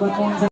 potong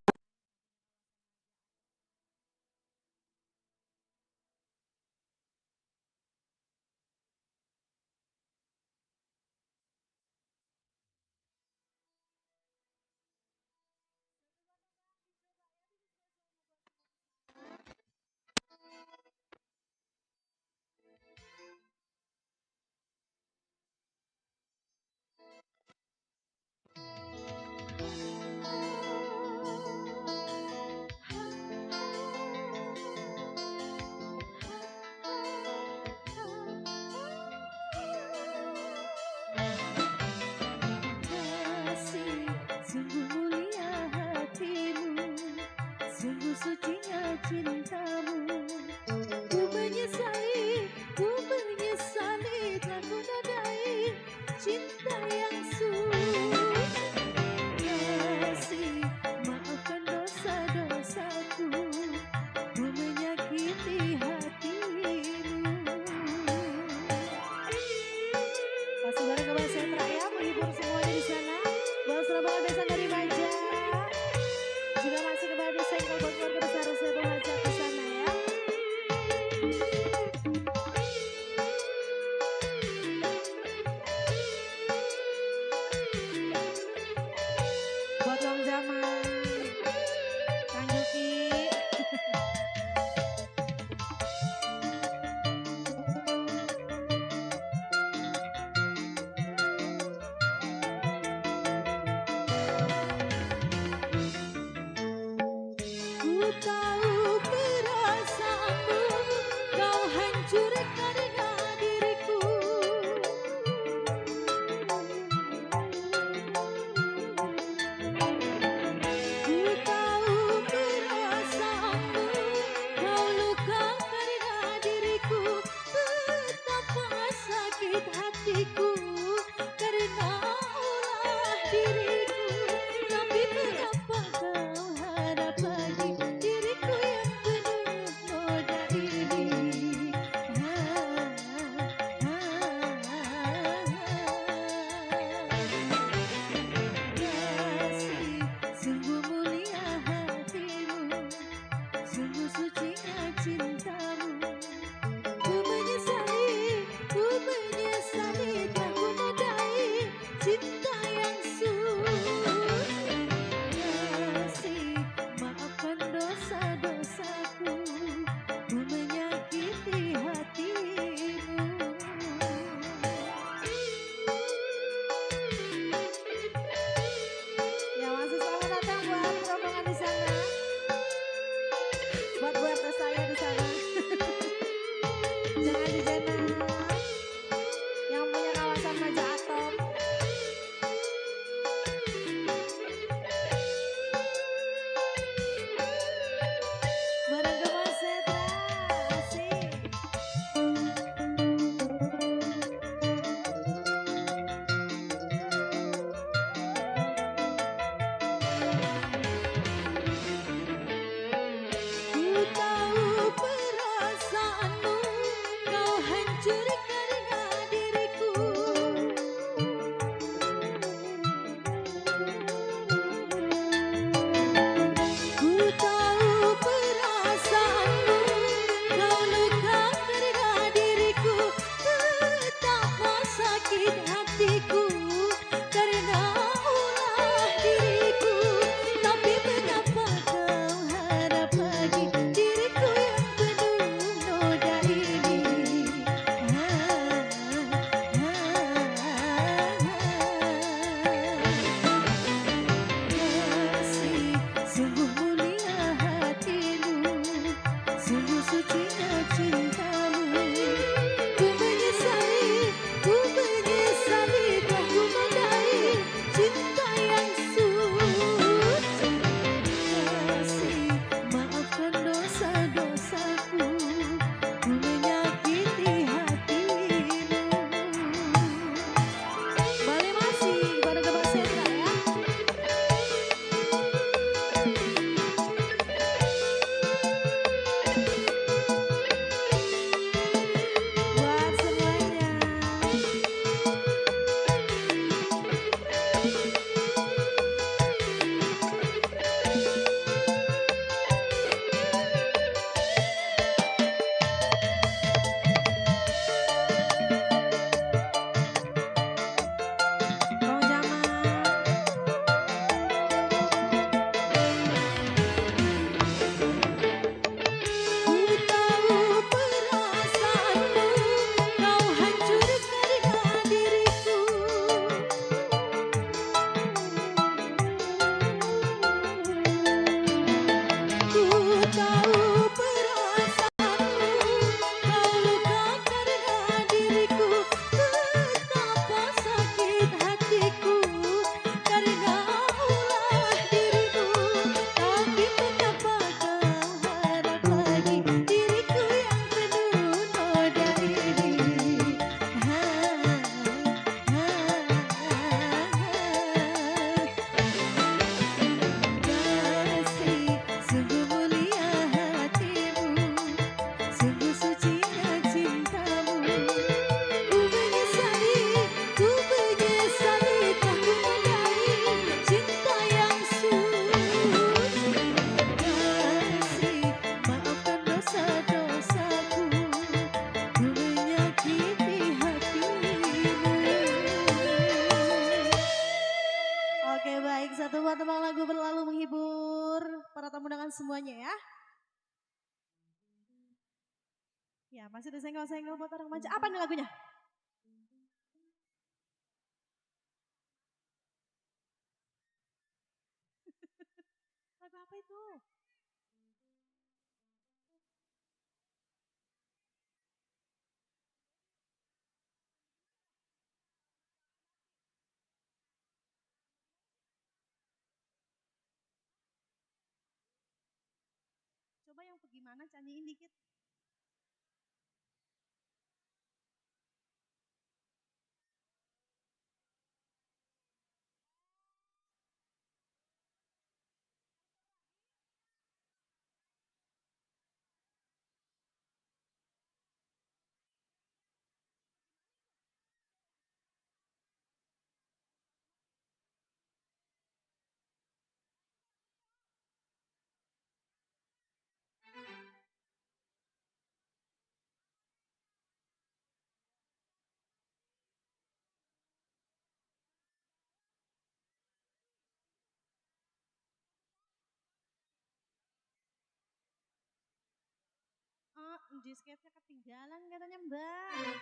teman-teman semuanya ya. Ya, masih ada senggol-senggol buat orang remaja. Apa nih lagunya? Lagu apa itu? Coba yang gimana nyanyiin dikit. Oh, disketnya ketinggalan katanya Mbak.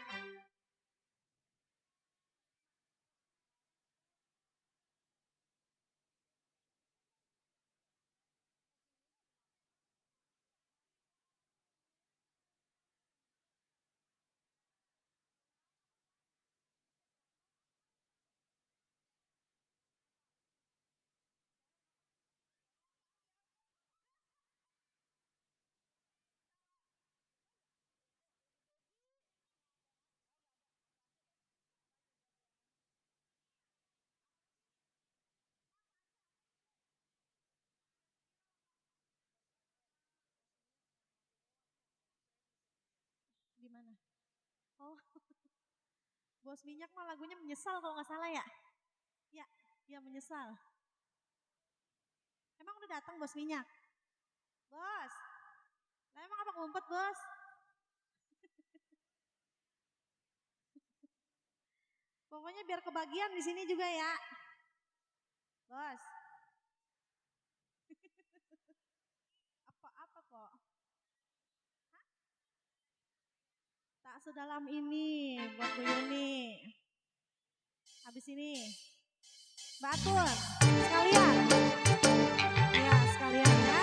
Di mana? Oh, Bos Minyak mah lagunya Menyesal kalau nggak salah ya? Ya, ya Menyesal. Emang udah datang Bos Minyak? Bos, lah emang apa ngumpet Bos? Pokoknya biar kebagian di sini juga ya. Bos. Apa-apa kok. Tak sedalam ini buat Bu Yuni. Habis ini. Batur. Sekalian. Ya, sekalian ya.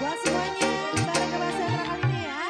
Buat semuanya bareng ke Bahasa kali ini ya.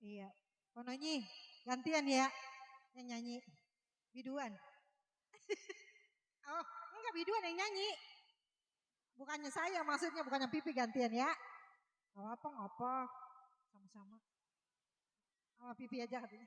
Iya. Pononyi, gantian ya yang nyanyi. Biduan. Oh, enggak biduan yang nyanyi. Bukannya saya, maksudnya bukannya Pipi gantian ya. Apa ngapa? Sama-sama. Sama Pipi aja katanya.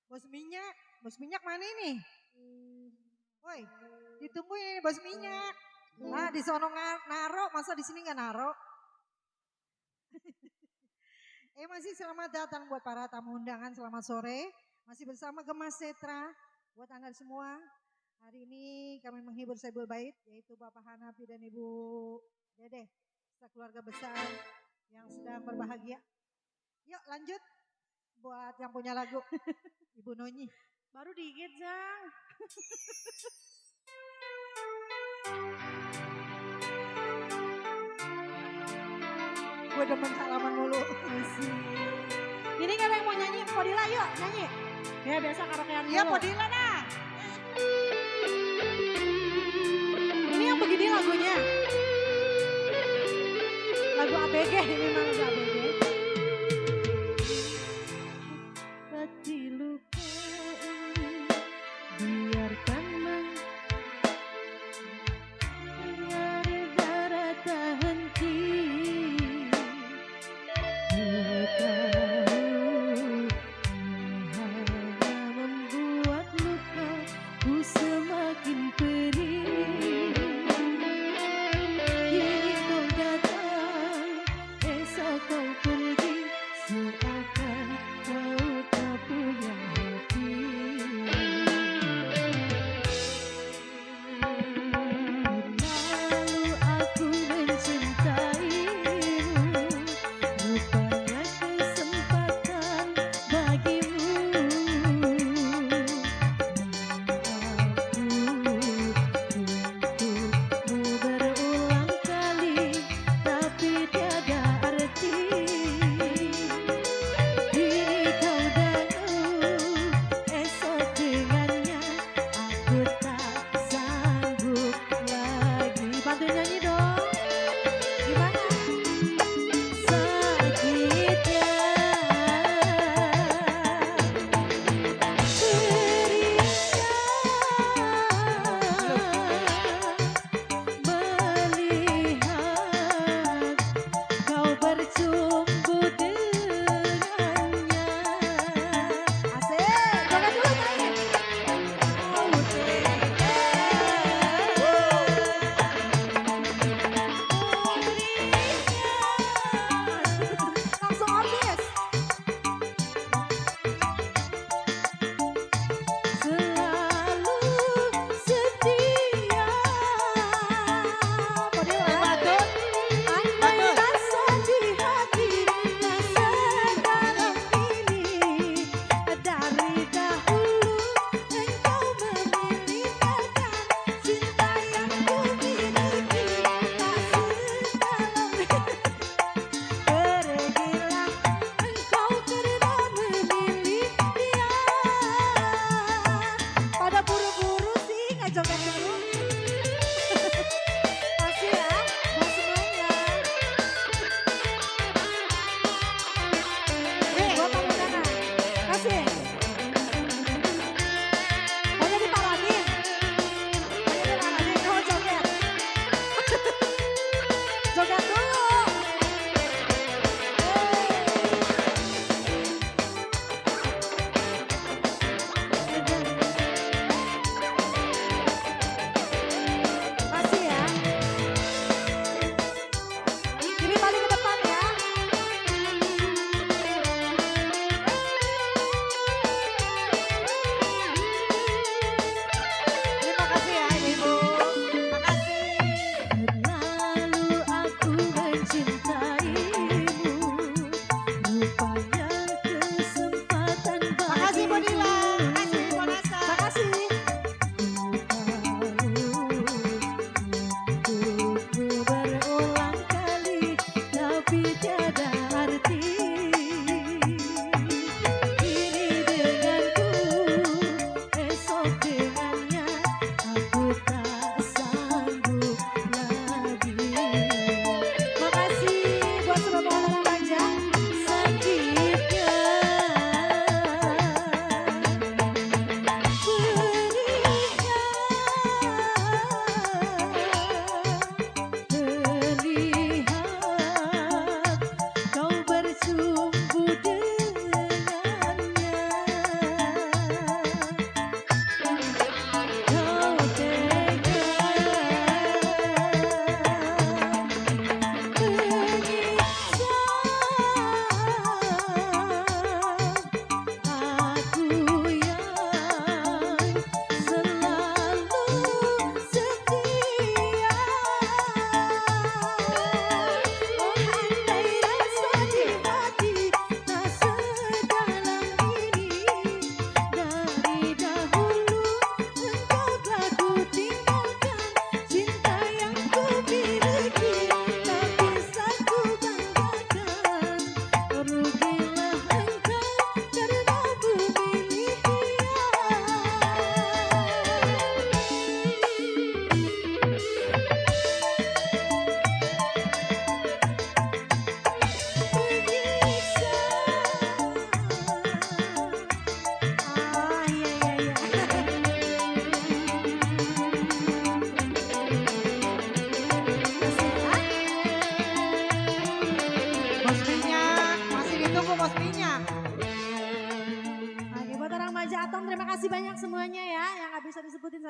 Bos minyak mana ini? Woi, ditunggu ini bos minyak. Nah, di sono naro, masa di sini nggak naro? Masih selamat datang buat para tamu undangan, selamat sore. Masih bersama Gemas Setra buat Anda semua. Hari ini kami menghibur Saibul Bait, yaitu Bapak Hanafi dan Ibu Dede, serta keluarga besar yang sedang berbahagia. Yuk lanjut buat yang punya lagu, Ibu Nonyi. Baru dikit, Jang. Gue demen salaman mulu. Ini kan yang mau nyanyi, Podila yuk nyanyi. Ya biasa karaokean dulu. Iya Podila dah. Ini yang begini lagunya. Lagu ABG, ini memang lagu ABG. Hati luka biarkan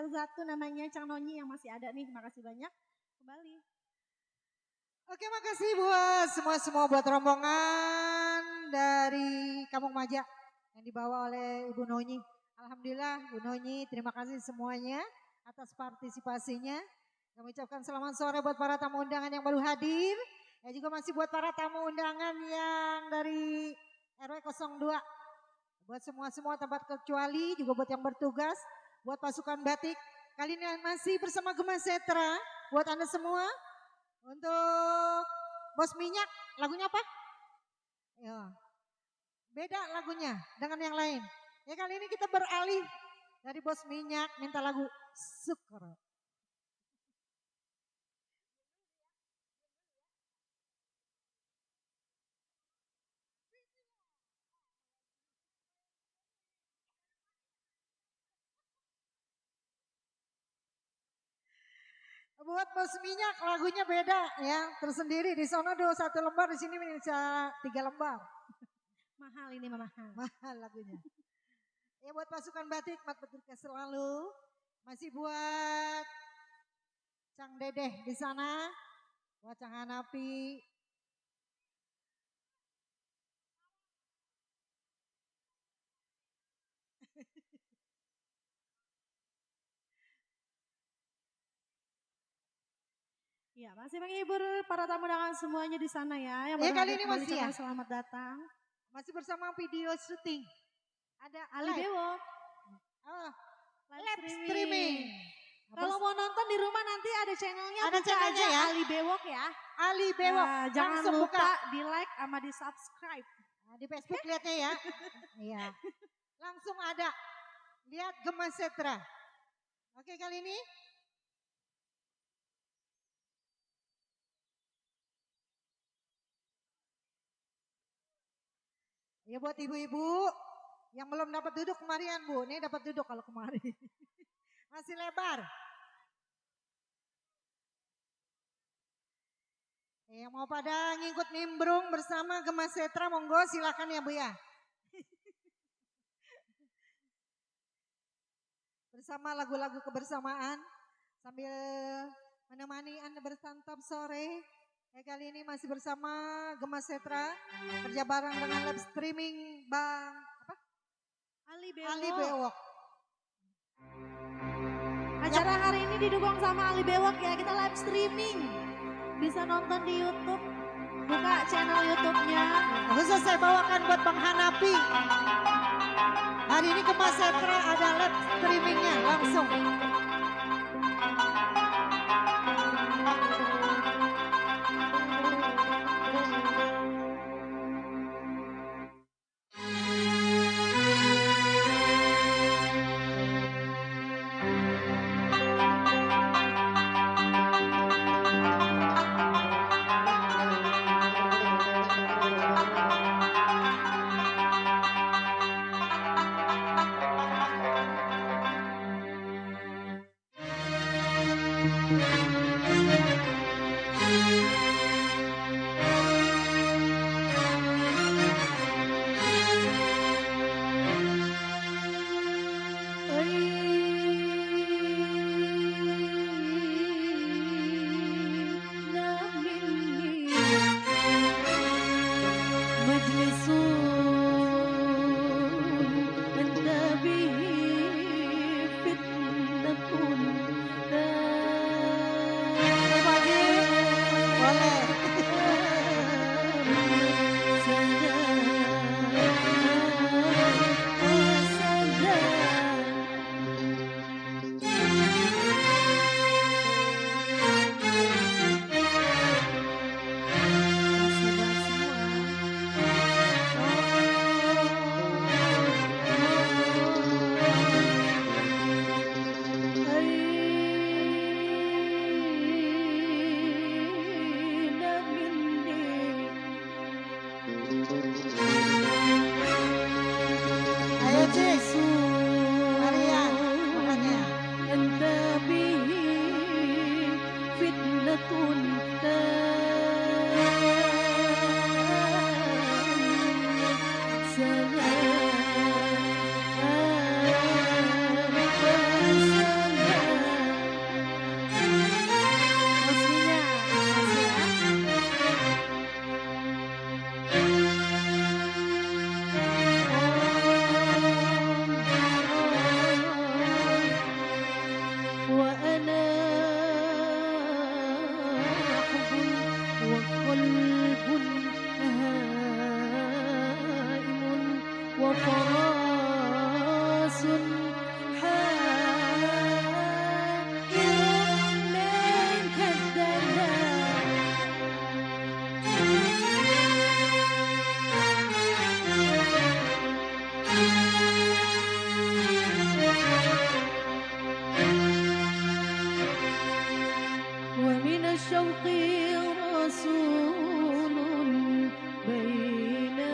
salah satu namanya Cang Nonyi yang masih ada nih. Makasih banyak. Kembali. Oke, makasih buat semua buat rombongan dari Kampung Maja yang dibawa oleh Ibu Nonyi. Alhamdulillah Bu Nonyi, terima kasih semuanya atas partisipasinya. Kami ucapkan selamat sore buat para tamu undangan yang baru hadir. Ya juga masih buat para tamu undangan yang dari RW 02. Buat semua tempat kecuali, juga buat yang bertugas, buat pasukan batik. Kali ini masih bersama Gema Setra. Buat Anda semua, untuk Bos Minyak, lagunya apa? Ya, beda lagunya dengan yang lain. Ya kali ini kita beralih dari Bos Minyak, minta lagu Syukur. Buat Bos Minyak lagunya beda ya, tersendiri. Di sana 21 lembar, di sini bisa 3 lembar. Mahal ini mahal. Mahal lagunya. Ya buat pasukan batik, mat betul selalu. Masih buat Cang Dedeh di sana, buat Cang Hanapi. Ya, masih menghibur para tamu undangan semuanya di sana ya. Yang kali ini masih ya. Selamat datang. Masih bersama video syuting. Ada Ali Bewok. Oh, Live streaming. Kalau mau nonton di rumah nanti ada channelnya. Ada channelnya ya. Ali Bewok ya. Ali Bewok. Nah, jangan lupa di like sama di subscribe. Nah, di Facebook lihatnya ya. Iya. Langsung ada. Lihat Gema Setra. Oke kali ini. Ya buat ibu-ibu yang belum dapat duduk kemarian Bu. Ini dapat duduk kalau kemari. Masih lebar. Yang mau pada ngikut nimbrung bersama Gema Setra, monggo silakan ya Bu ya. Bersama lagu-lagu kebersamaan sambil menemani Anda bersantap sore. Kali ini masih bersama Gema Setra, kerja bareng dengan live streaming Bang apa? Ali Bewok. Ali Bewok. Acara hari ini didukung sama Ali Bewok ya, kita live streaming. Bisa nonton di YouTube, buka channel YouTube-nya. Khusus saya bawakan buat Bang Hanapi. Hari ini Gema Setra ada live streamingnya langsung. فراس حائر من ومن الشوق رسول بيننا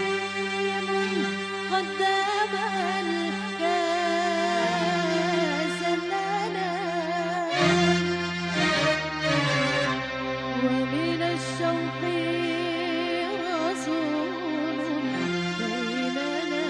ونليم قدم الكاس لنا ومن الشوق رسول بيننا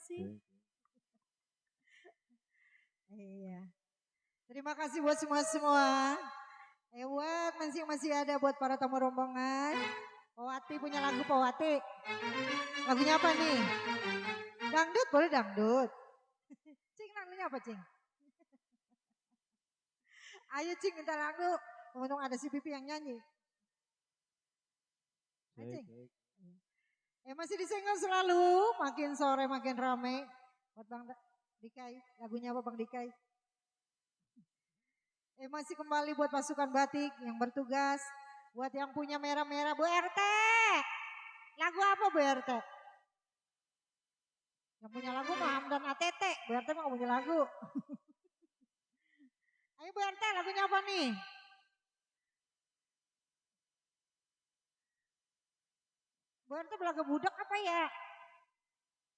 sih. Iya. Terima kasih buat semua. Buat masih ada buat para tamu rombongan. Powati punya lagu Powati. Lagunya apa nih? Dangdut, boleh dangdut. Cing, lagunya apa Cing? Ayo Cing minta lagu. Untung ada si Pipi yang nyanyi. Cing. Masih disenggol selalu. Makin sore makin rame. Buat Bang Dikai. Lagunya apa Bang Dikai? Masih kembali buat pasukan batik yang bertugas. Buat yang punya merah-merah, Bu RT. Lagu apa Bu RT? Yang punya lagu mah Hamdan ATT. Bu RT mah gak punya lagu. Ayo Bu RT, lagunya apa nih? Bu RT belaga budak apa ya?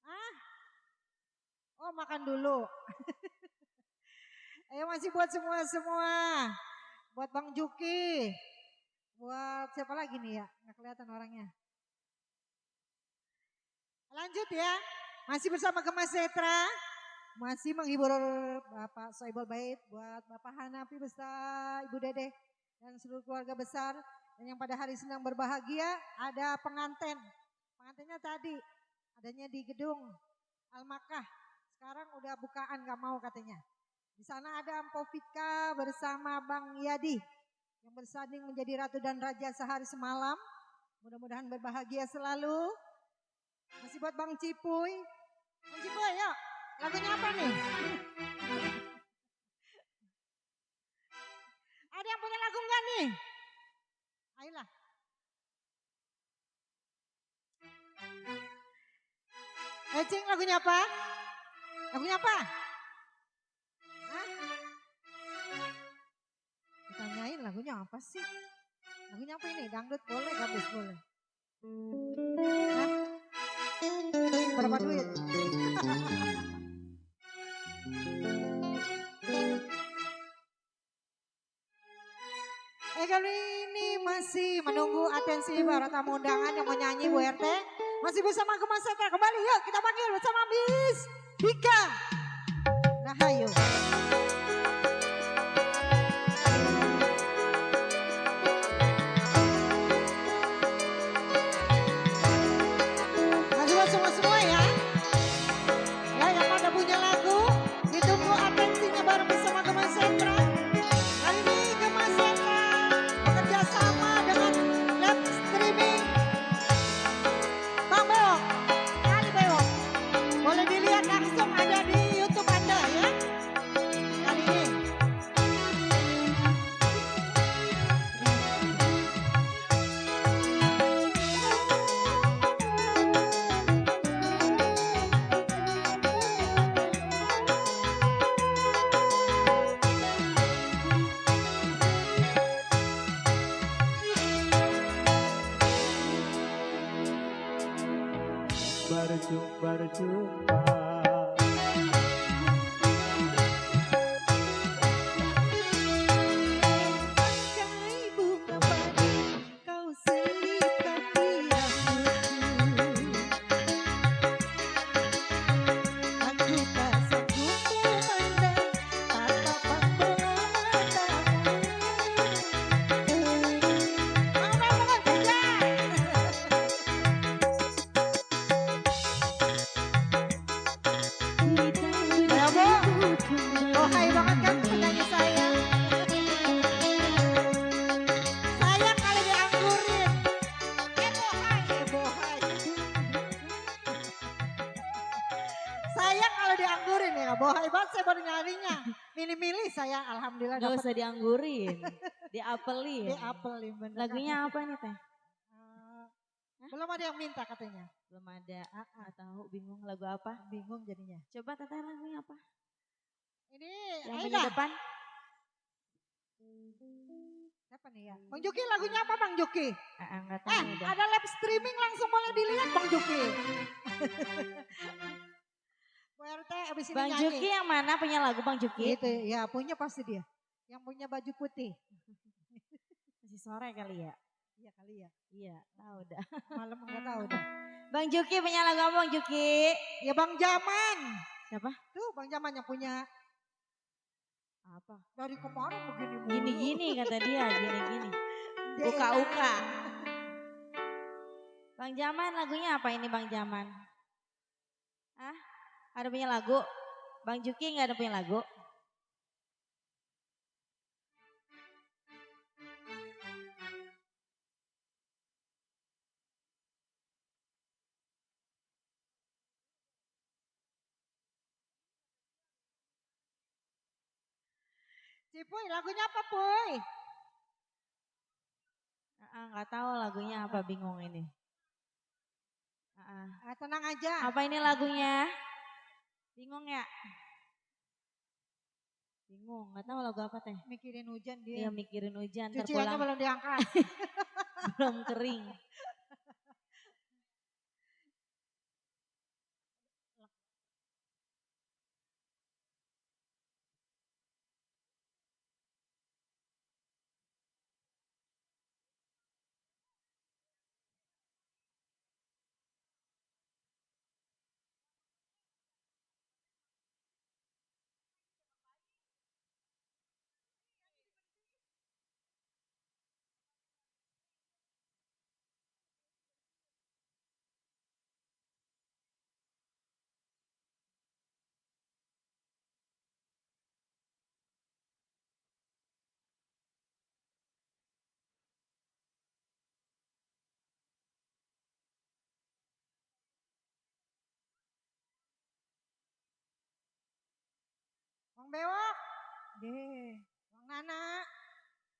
Hah? Oh makan dulu. Ayo masih buat semua. Buat Bang Juki. Buat siapa lagi nih ya? Nggak kelihatan orangnya. Lanjut ya. Masih bersama Gemas Setra. Masih menghibur Bapak Soebul Bait. Buat Bapak Hanapi beserta Ibu Dede. Dan seluruh keluarga besar. Dan yang pada hari sedang berbahagia ada pengantin. Pengantinnya tadi adanya di gedung Al-Makkah. Sekarang udah bukaan gak mau katanya. Di sana ada Ampovika bersama Bang Yadi yang bersanding menjadi ratu dan raja sehari semalam. Mudah-mudahan berbahagia selalu. Masih buat Bang Cipuy. Bang Cipuy yuk, lagunya apa nih? Ada yang punya lagu enggak nih? Ayolah. Cing, lagunya apa? Lagunya apa? Hah? Ditanyain lagunya apa sih? Lagunya apa ini? Dangdut boleh, gabus boleh. Hah? Berapa duit? Kali ini masih menunggu atensi para tamu undangan yang mau nyanyi Bu RT. Masih bersama Gemas Setra. Kembali yuk kita panggil bersama Bis Bika. Nah ayo. Masih buat semua ya. Ya yang pada punya lagu. Ditunggu atensinya bareng bersama Gemas Setra. Kali ini Gemas Setra bekerja sama dengan live streaming Bang Beok. Kali Beok. Boleh dilihat langsung ada di YouTube Anda ya. Kali ini. Berjumpa Bagai bunga padi kau selipkan di rambutku. Aku tak sanggup memandang tatapan bola matamu. Mau banget ya Bu, oh hai banget kan penyanyi saya. Sayang kalau dianggurin. Bohai. Sayang kalau dianggurin ya, bohai banget saya baru nyarinya. Milih-milih saya, alhamdulillah Gak dapat. usah dianggurin, diapelin. Diapelin bener. Lagunya apa nih Teh? Belum ada yang minta katanya. Belum ada. Gak tahu, bingung lagu apa. Bingung jadinya. Coba Teteh lagunya apa? Ini Yang Aida. punya depan. Siapa nih ya? Bang Juki lagunya apa Bang Juki? Enggak tahu udah. Ada live streaming langsung boleh dilihat Bang Juki. Bu RT abis ini Bang nyanyi. Juki yang mana punya lagu Bang Juki? Itu ya punya pasti dia. Yang punya baju putih. Masih sore kali ya. Iya kali ya. Iya, tahu dah. Malam enggak tahu dah. Bang Juki punya lagu apa Bang Juki? Ya Bang Jaman. Siapa? Tuh Bang Jaman yang punya Apa? dari kemarin begini mulu. Gini-gini kata dia, gini-gini. Dia Uka-uka. Bang Jaman lagunya apa ini Bang Jaman? Hah? Ada punya lagu? Bang Juki nggak ada punya lagu? Si Puy, lagunya apa Puy? Nggak tahu lagunya apa, bingung ini. Tenang aja. Apa ini lagunya? Bingung ya? Bingung, nggak tahu lagu apa teh. Mikirin hujan dia. Iya mikirin hujan, Cuciannya terpulang belum diangkat. belum kering. Bang Bewok. Deh. Bang Nana.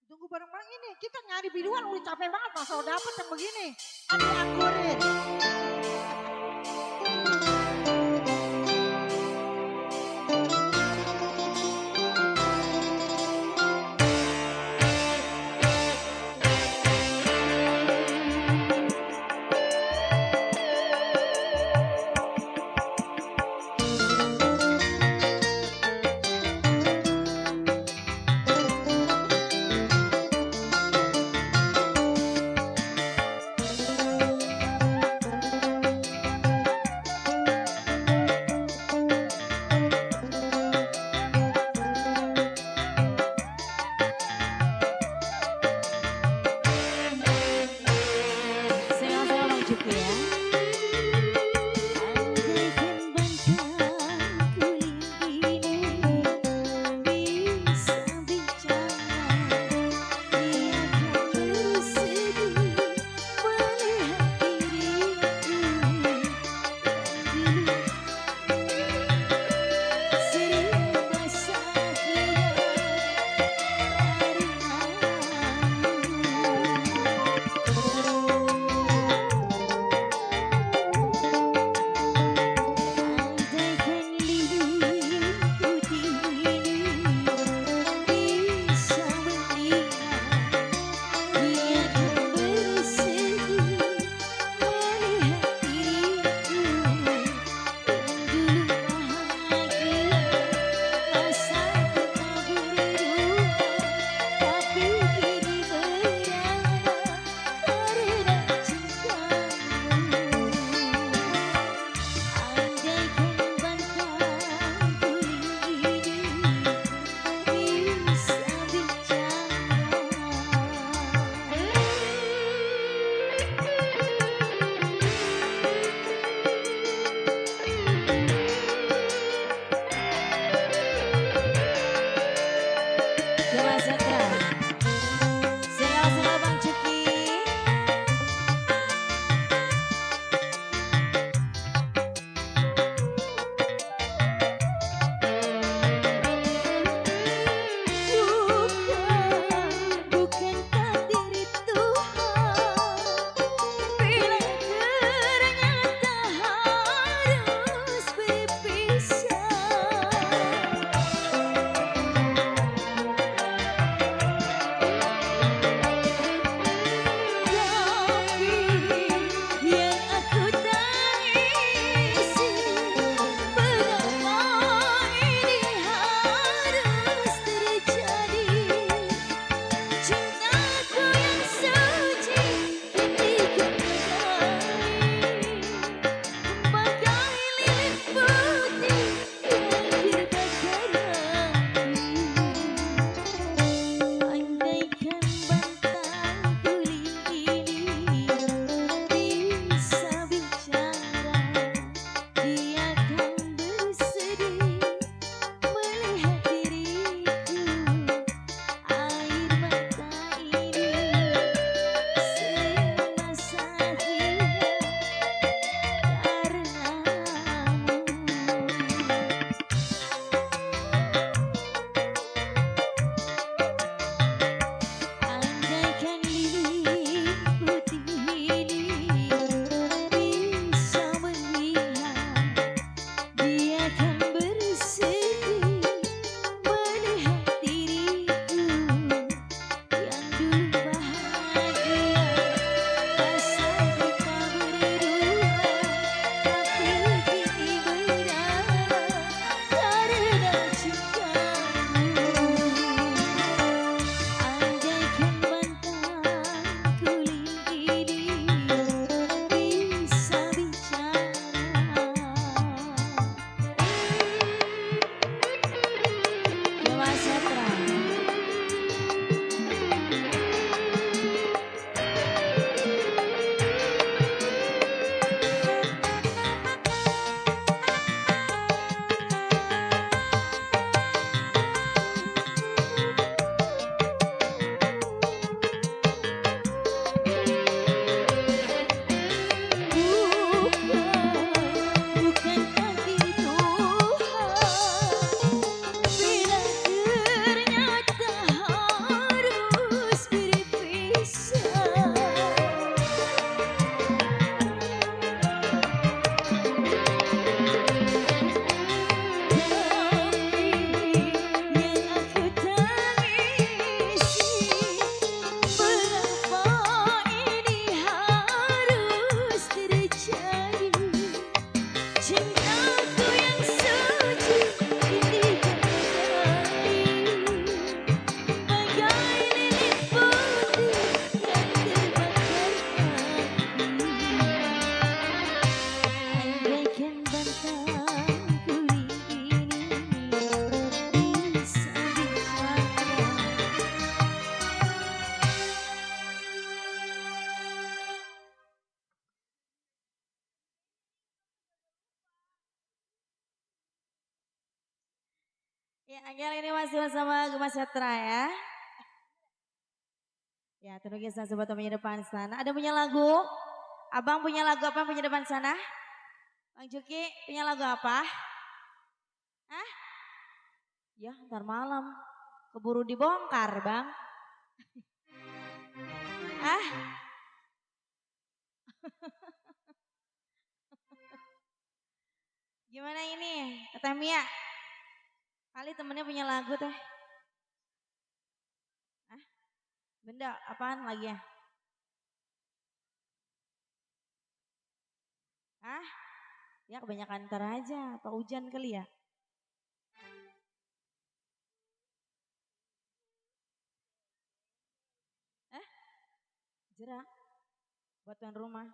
Tunggu bareng-bareng ini. Kita nyari biduan udah capek banget. Masa udah dapet yang begini. Dianggurin. Ya, Angel ini masih bersama Gemas Setra ya. Ya, terus kita sobat punya depan sana. Ada punya lagu? Abang punya lagu apa yang punya depan sana? Bang Juki punya lagu apa? Hah? Ya, ntar malam. Keburu dibongkar, Bang. Ah? Gimana ini? Teh Mia? Kali temennya punya lagu teh. Ah? Benda apaan lagi ya? Ah? Ya kebanyakan ntar aja. Apa hujan kali ya? Jerak. Buat tuan rumah.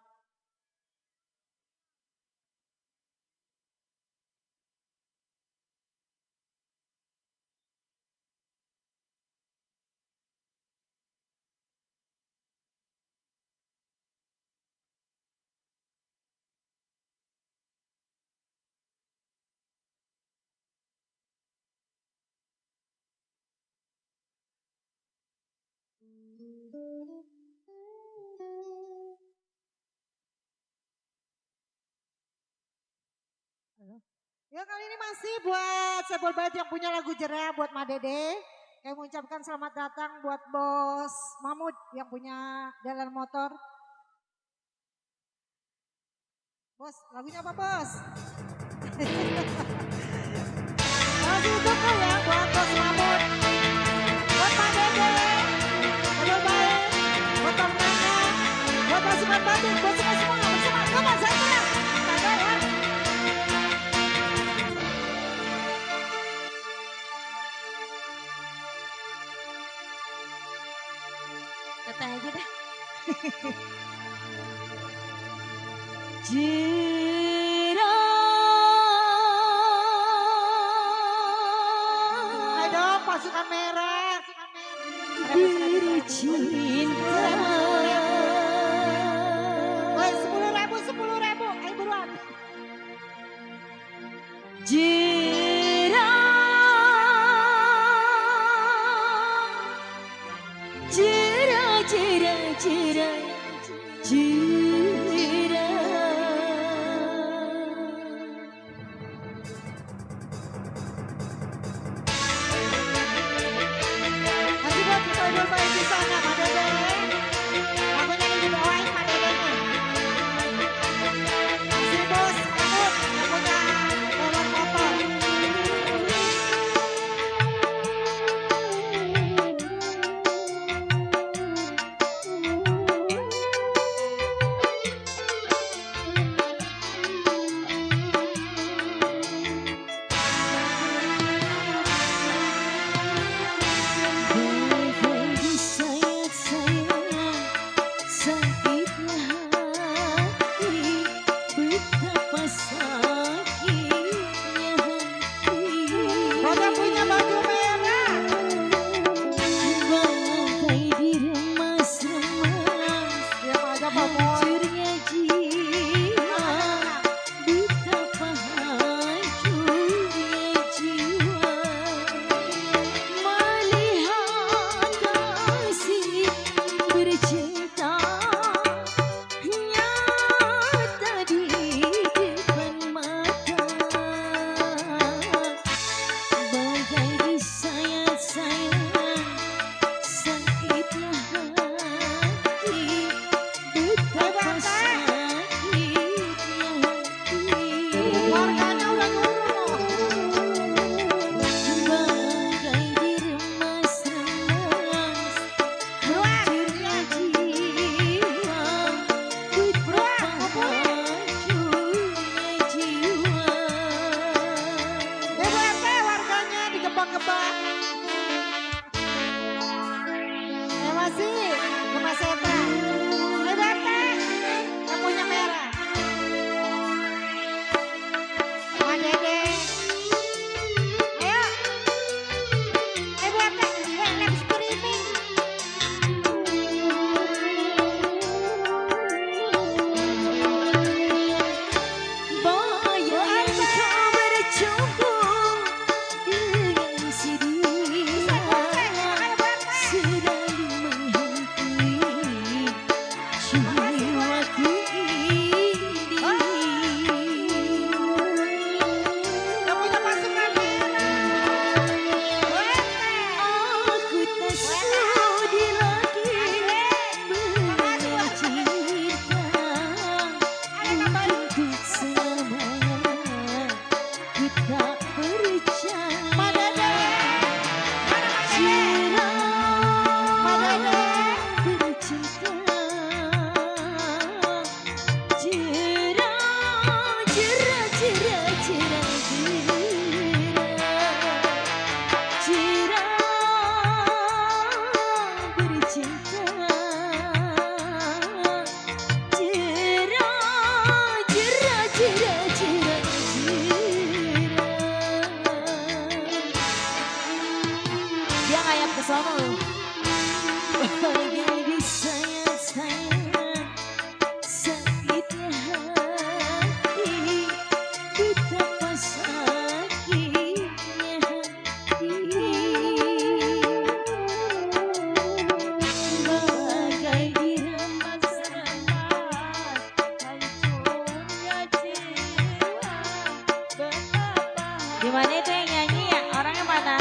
Ya kali ini masih buat Sebul Bait yang punya lagu Jerah buat Ma Dede. Kami mengucapkan selamat datang buat Bos Mahmud yang punya Jalan Motor. Bos, lagunya apa Bos? Masih tunggu ya buat Bos Mahmud. Buat Ma Dede, Sebul Bait, buat Bang Nana, buat pasukan Bandung, buat semua bersama Gemas Setra. Ada ya. Teteh aja dah. Ayo dong pasukan merah. Bercinta. Woi 10.000, ayo buruan. Masih buat kita bermain di sana, Ma Dede. Lagunya yang dibawain Ma Dedenya. Masih Bos Mahmud yang punya Jalan Motor. Roda punya baju merah. Diam aja Pak Moy. Bercinta nyata di depan mata, bagai disayang-sayang sakitlah hati, betapa sakitnya hati. Warganya udah turun loh. Bagai diremas-remas hancurnya jiwa, betapa hancurnya jiwa. Ibu RT warganya digebak-gebak. Ya masih Gemas Setra. Ibu RT yang punya merah. Ma Dede. Ayo. Ibu RT live streaming. Bayang kau bercumbu dengan lama loh. Bagai disayang-sayang sakitnya hati, betapa sakitnya hati. Bagai diremas-remas hancurnya jiwa. Gimana itu yang nyanyi ya? Orangnya mana?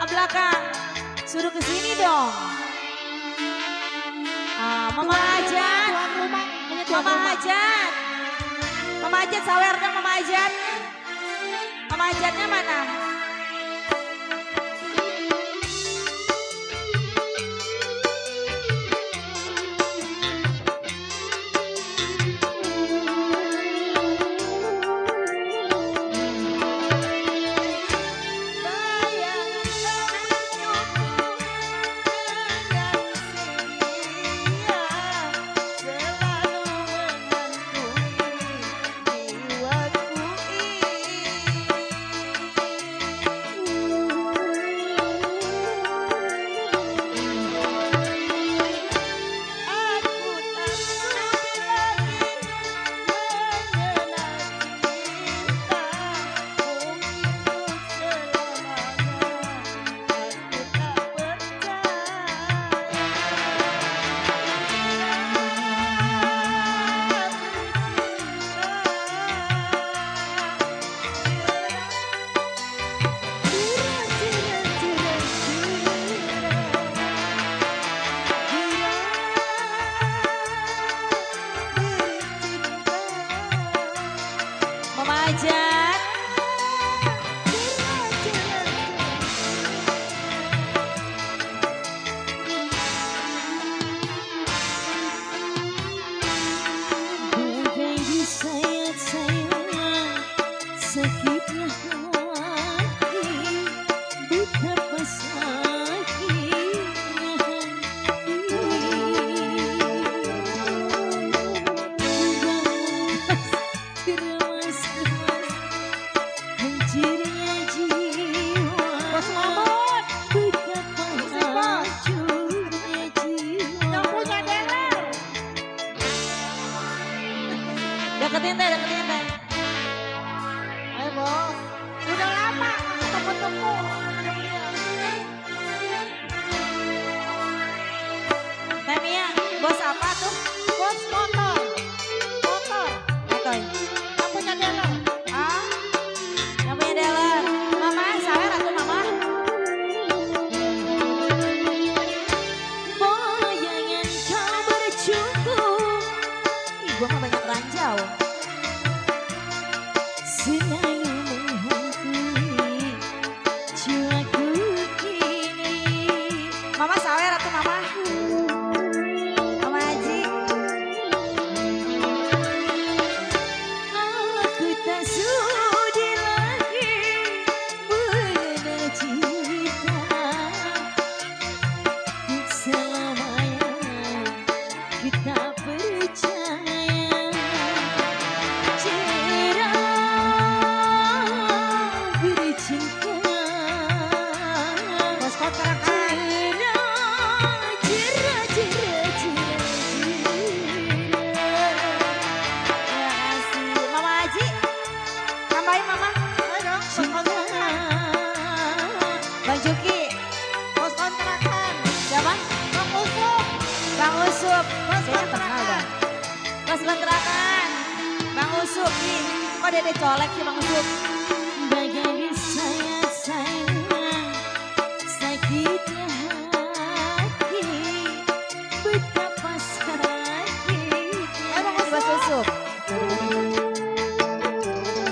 Belakang. Suruh ke sini dong. Mama Hajat. Mama Hajat. Mama Hajat sawer dong Mama Hajat. Mama Hajatnya mana? Hajat. Bagai disayang-sayang sakitnya hati, betapa sakitnya deketin teh. Ayo bos, udah lama ketemu-temu. Teh Mia, bos apa tuh? Bos motor. Oke. Yang punya dealer. Yang punya dealer. Mama, sawer atau mama? Bayangan kau bercukup. Ih, gua gak banyak ranjau. Selalu menghantui jiwaku kini. Mama sawer atau mama? Mama Haji. Aku tak sudi lagi mengenal cinta. Selamanya kita percaya. Bos kontrakan. Mama Haji, tambahin Mama. Ayo dong, bos kontrakan. Bang Juki, Bos kontrakan. siapa? Bang Usuk. Bang Usup. Bos Kayaknya kenal kontrakan. dah. Bos kontrakan. Bang Usup nih. Kok dede colek sih Bang Usup? Bagai disayang-sayang sakitnya hati, betapa sakitnya. Bang Bos Usup.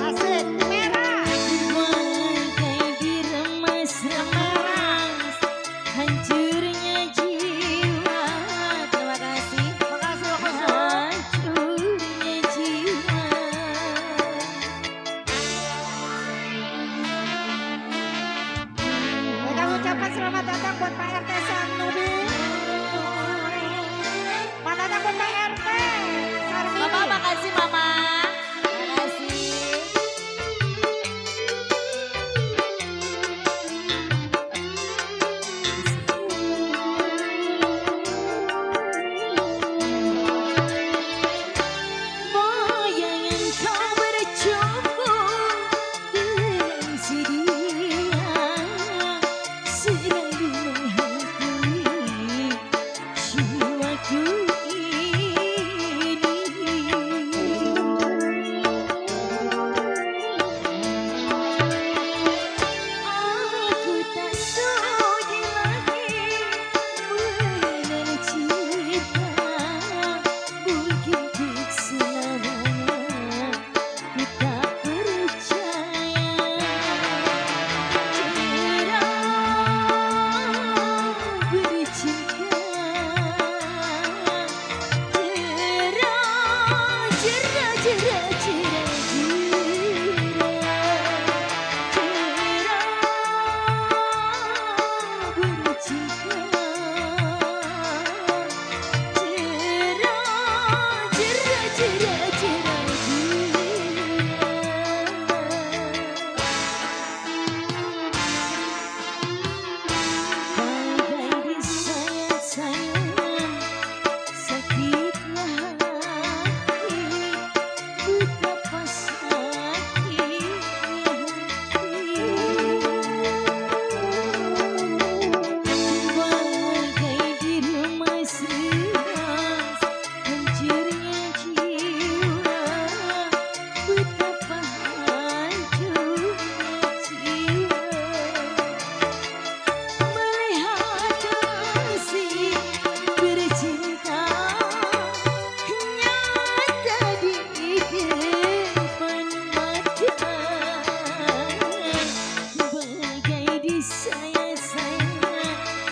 Asik. Merah. Bagai diremas-remas hancurnya jiwa. Terima kasih. Makasih Bang Usuk. Hancurnya jiwa.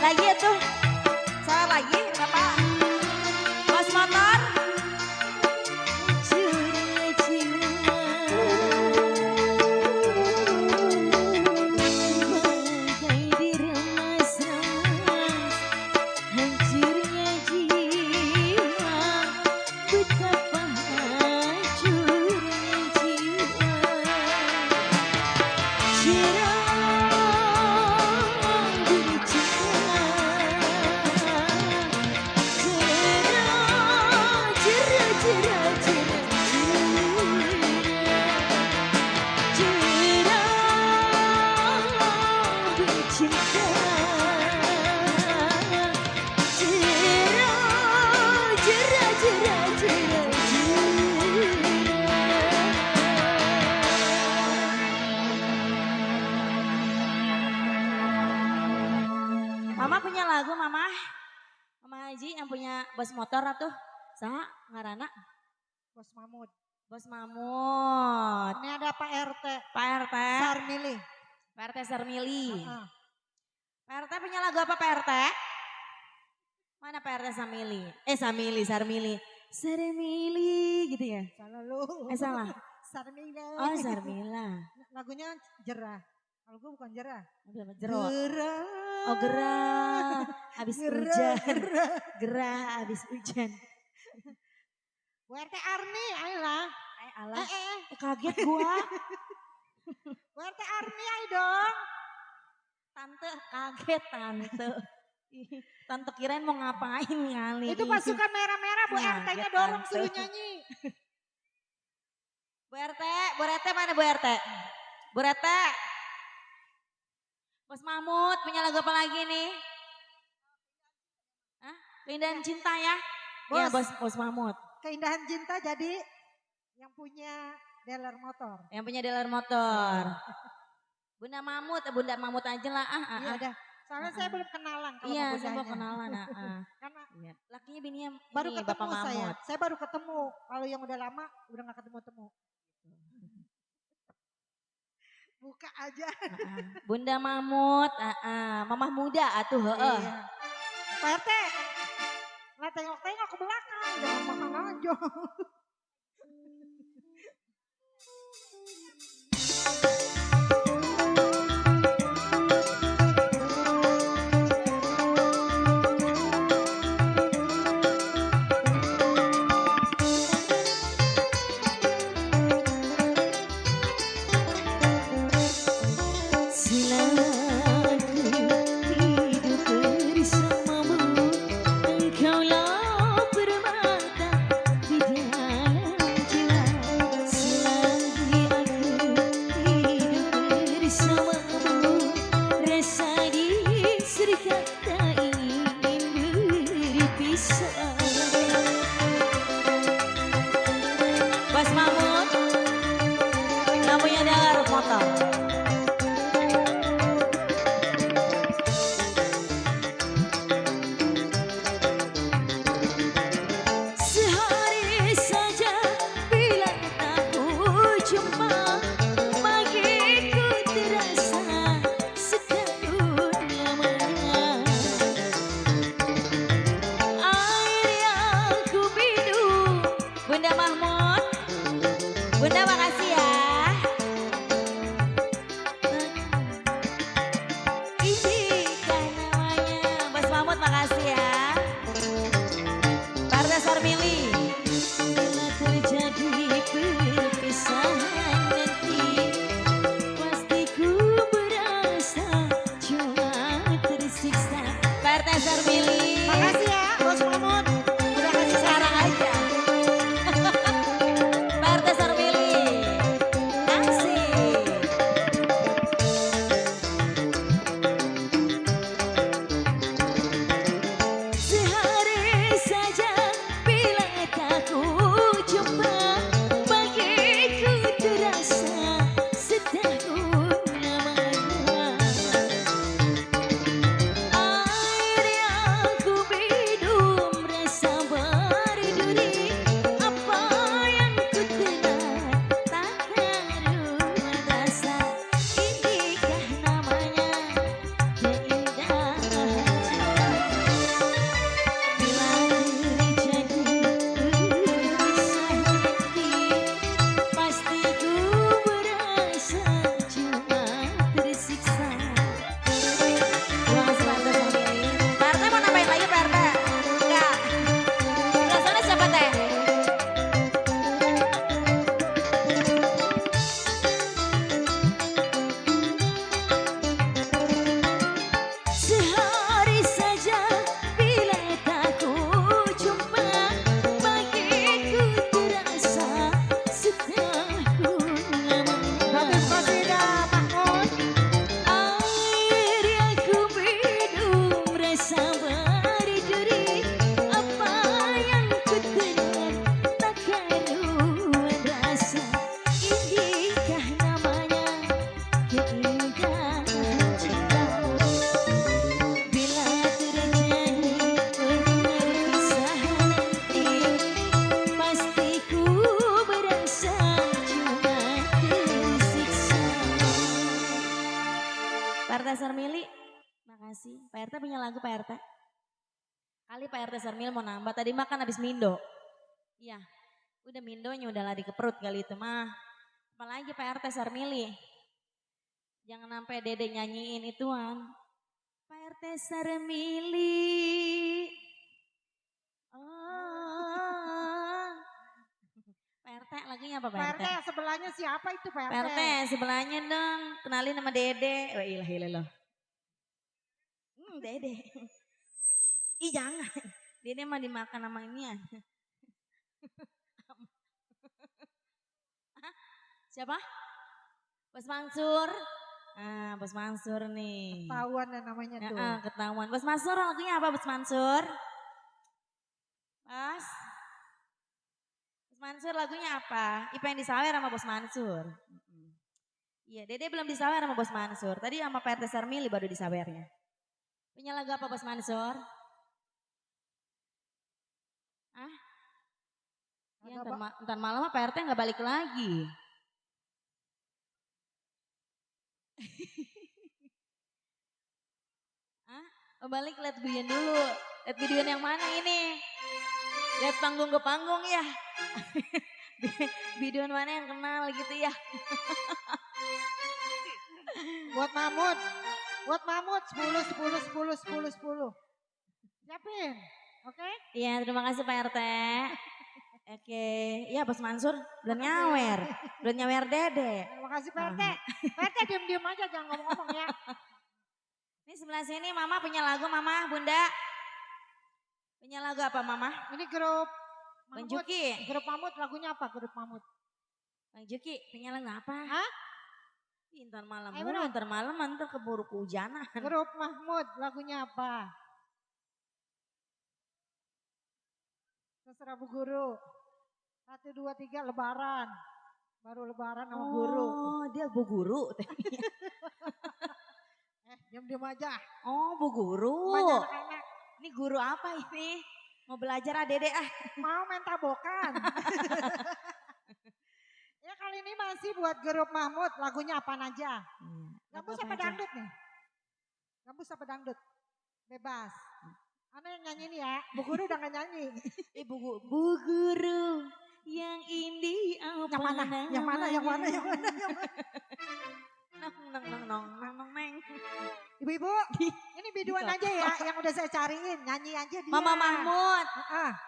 Lagi tuh. Salah lagi, Bapak. Mas motor. Mama punya lagu, Mama. Mama Haji yang punya bos motor atuh. Saha ngarana? Bos Mamut. Bos Mamut. Ini ada Pak RT. Pak RT. Sarmili. Pak RT Sarmili. Heeh. Pak RT punya lagu apa Pak RT? Mana Pak RT Sarmili? Sarmili. Sarmili gitu ya? Salah lu. Salah. Sarmila. Oh Sarmila. Lagunya Jerah. Kalau gue bukan Jerah. Jeruk. Gerah. Oh gerah. Habis hujan. Gerah habis hujan. Bu RT Arni, ayolah. Alah. Kaget gua. Bu RT Arni, ayo dong. Tante kaget tante. Tante kirain mau ngapain kali. Itu pasukan merah-merah Bu Nah, RT-nya ya dorong tante. suruh nyanyi. Bu RT mana Bu RT? Bu RT. Bos Mamut punya lagu apa lagi nih? Hah? Keindahan cinta ya? Iya bos Mamut. Keindahan cinta jadi yang punya dealer motor. Yang punya dealer motor. Bunda Mamut aja lah. Iya dah. Soalnya saya belum kenalan kalau Iya, sama saya mau bundanya. kenalan. Karena Iya. Lakinya bininya baru ini, ketemu Bapak saya. Mamut. Saya baru ketemu. Kalau yang udah lama udah gak ketemu-temu. Buka aja. Bunda Mamut, mamah muda atuh heeh. Iya. Pak RT, nggak tengok-tengok ke belakang, jangan makan aja. Engkaulah permata di Pak RT? Kali Pak RT Sarmil mau nambah, tadi makan habis mindo. Iya, udah mindonya udah lari ke perut kali itu mah. Apalagi Pak RT Sarmili. Jangan sampai Dede nyanyiin ituan. Pak RT Sarmili. Oh. Pak RT lagunya apa Pak Pak RT? RT sebelahnya siapa itu Pak RT? Pak RT sebelahnya dong, kenalin nama Dede. Wah ilah ilah. Dede. Ih jangan, Dede mah dimakan sama inian. Siapa? Bos Mansur. Ah, Bos Mansur nih. Ketahuan dan namanya tuh. Ketahuan. Bos Mansur lagunya apa Bos Mansur? Bos Mansur lagunya apa? Ipa yang disawer sama Bos Mansur. Iya, Dede belum disawer sama Bos Mansur. Tadi sama Pak RT Sarmili baru disawernya. Punya lagu apa Bos Mansur? Ah? Ya, ntar malam Pak RT nggak balik lagi. Oh, balik lihat Guyon dulu. Lihat Guyon yang mana ini? Lihat panggung ke panggung ya. Guyon mana yang kenal gitu ya. Buat Mahmud. Buat Mahmud 10. Siapin. Oke? Iya, terima kasih Pak RT. Oke, iya Bos Mansur belum nyawer. Belum nyawer Dede. Terima kasih Pak RT. Pak RT diam-diam aja jangan ngomong-ngomong ya. Ini sebelah sini Mama punya lagu Mama, Bunda. Punya lagu apa Mama? Ini grup Bang Mahmud. Juki. Grup Mahmud lagunya apa grup Mahmud? Bang Juki punya lagu apa? Hah? Ntar malam Ayo, mulu, ntar malam ntar keburu kehujanan. Grup Mahmud lagunya apa? Terserah Bu Guru. 1, 2, 3 lebaran. Baru lebaran sama guru. Oh dia Bu Guru. Diam-diam aja. Oh Bu Guru. Banyak anak-anak. Ini guru apa ini? Mau belajar Dede ah. Mau main tabokan. Ya kali ini masih buat grup Mahmud. Lagunya apaan aja? Gabus apa dangdut nih? Gabus apa dangdut? Bebas. Ana yang nyanyi nih ya. Bu Guru udah gak nyanyi. Bu Guru yang ini apa Yang mana? Nong. Ibu-ibu, ini biduan aja ya yang udah saya cariin. Nyanyi aja dia. Mama Mahmud.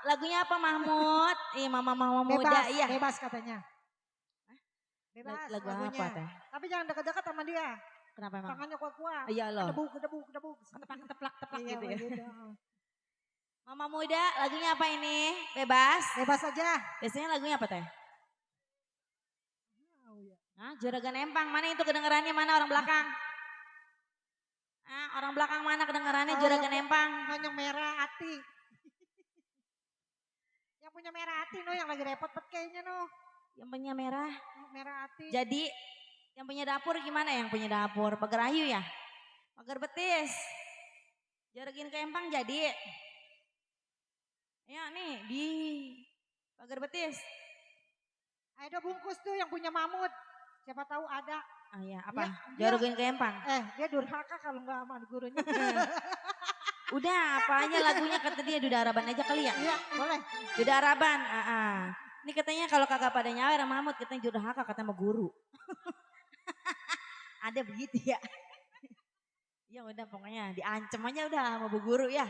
Lagunya apa Mahmud? Iya Mama muda iya. Bebas katanya. Bebas lagu lagunya. apa teh? Tapi jangan dekat-dekat sama dia. Kenapa emang? Tangannya kuat-kuat. Iya loh. Kedebuk. Teplak Iya, gitu ya. gitu. Mama muda lagunya apa ini? Bebas? Bebas aja. Biasanya lagunya apa teh? Juragan Empang, mana itu kedengarannya, mana orang belakang? Orang belakang mana kedengarannya Juragan Empang? Yang merah hati. Yang punya merah hati no, yang lagi repot kayaknya no. Yang punya merah? Merah hati. Jadi yang punya dapur gimana yang punya dapur? Pagar ayu ya? Pagar betis? Juragan ke Empang jadi? Ya nih di pagar betis. Ada bungkus tuh yang punya Mahmud. Siapa tahu ada. Ya apa? Ya, Jorokin ke Empang. Dia durhaka kalau nggak sama gurunya. Udah apa aja lagunya kata dia Duda Araban aja kali ya? Iya boleh. Duda Araban. Ini katanya kalau kagak pada nyawer sama Mahmud katanya durhaka katanya sama guru. Ada begitu ya. Ya udah pokoknya diancem aja udah sama bu guru ya.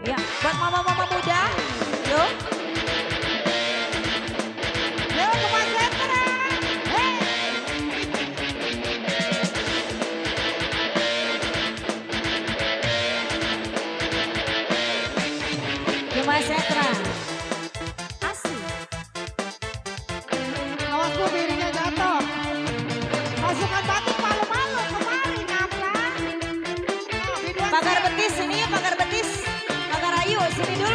Ya, buat mama-mama muda, yuk. Yuk ke Mas Setra. Mas Setra. Asik. Awas bu piringnya jatuh. Pasukan batik malu-malu kemari nyampe. Pagar betis, sini yuk pagar betis. Pagar ayu, sini dulu.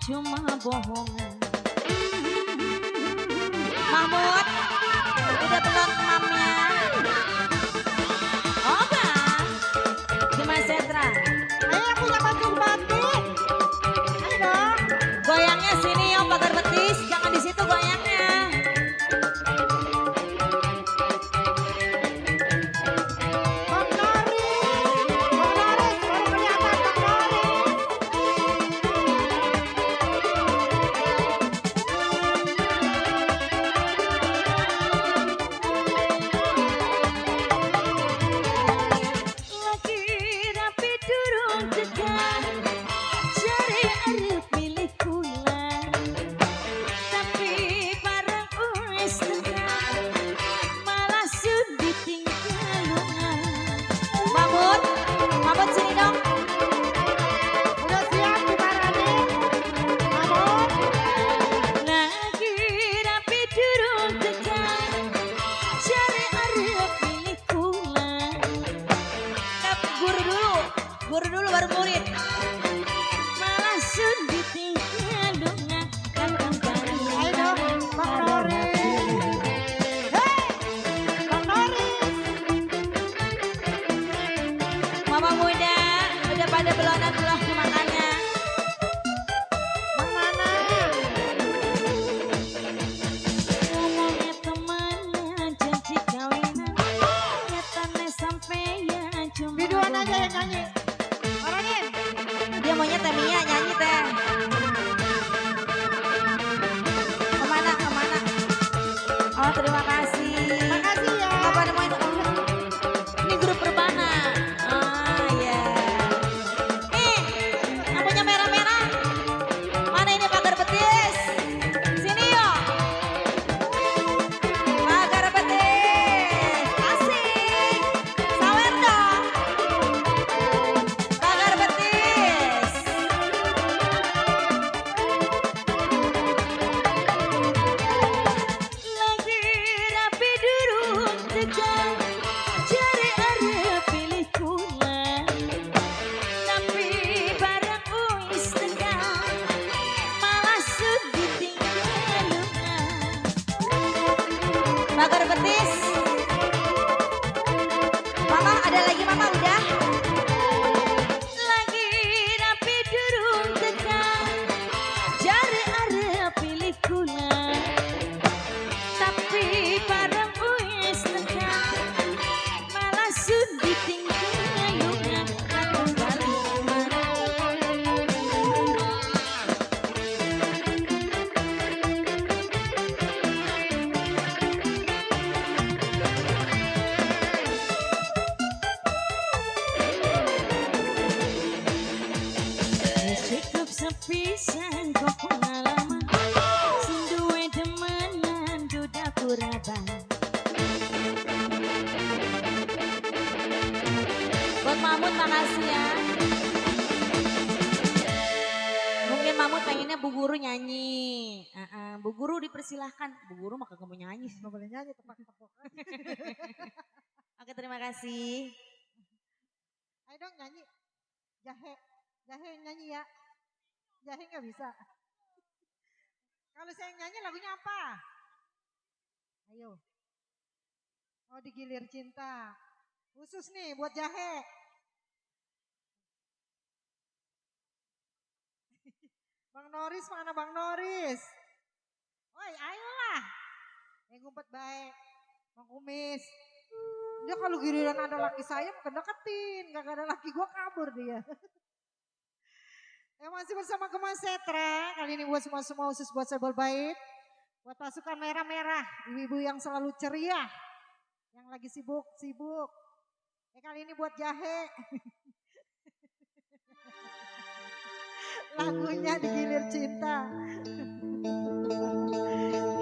cuma bohongan. Mahmud, udah belum mamnya? Oh bang, Dimas Setra. Ayo yang punya baju batik. Ayo dong. Goyangnya sini yo pagar betis, jangan di situ goyangnya. Bang Noris. Bang Noris, baru kelihatan Bang Noris. Lagi rapi durung tekan, cari arep milih kula. Tapi barang wis tekan, malah sudi tinggal lunga. Mahmud sini dong. Udah siap dimarahin. Mahmud. Lagi rapi durung tekan, cari arep milih kula. Tapi guru dulu baru murid. Malah sudi tinggal lunga. Ayo dong, Bang Noris. Hei, Bang Noris. Mama muda, udah pada belum makannya. Bang Nana. Ngomongnya temenan, janji kawinan. Nyatanya sampeyan cuma Biduan aja yang bohongan. nyanyi. Orangin. Dia maunya Teh Mia nyanyi teh. Kemana? Oh terima kasih. Makasih ya. Apa namanya? Ini grup Perbana. Ah ya. Lampunya merah-merah. Mana ini pagar betis? Sini yuk. Pagar betis. Asik. Sawer dong. Pagar betis. Lagi rapi durung tekan, cari arep pilih kula. Tapi barang wis tekan, malah sudi tinggal lunga. Pagar betis. Mama ada lagi mama udah. Lagi rapi durung tekan, cari arep pilih kula. Tapi barang wis tekan, malah sudi tinggal lunga. Wis cukup sepisan kok pengalaman, sing duwe demenan do dapur abang. Buat Mahmud makasih ya. Mungkin Mahmud pengennya Bu Guru nyanyi. Bu Guru dipersilahkan. Bu Guru mah kagak mau nyanyi. Nggak boleh nyanyi tepuk-tepuk. Oke terima kasih. Ayo dong nyanyi. Jahe. Jahe yang nyanyi ya. Jahe nggak bisa. Kalau saya yang nyanyi lagunya apa? Ayo. Oh digilir cinta. Khusus nih buat Jahe. Bang Noris mana Bang Noris? Oi ayolah. Ngumpet baik. Bang Kumis. Dia kalau giliran ada laki saya bukan deketin. Gak ada laki gue kabur dia. Masih bersama Gemas Setra. Kali ini buat semua khusus buat Sebel Bait. Buat pasukan merah-merah. Ibu-ibu yang selalu ceria. Yang lagi sibuk-sibuk. Kali ini buat Jahe. Lagunya Digilir Cinta.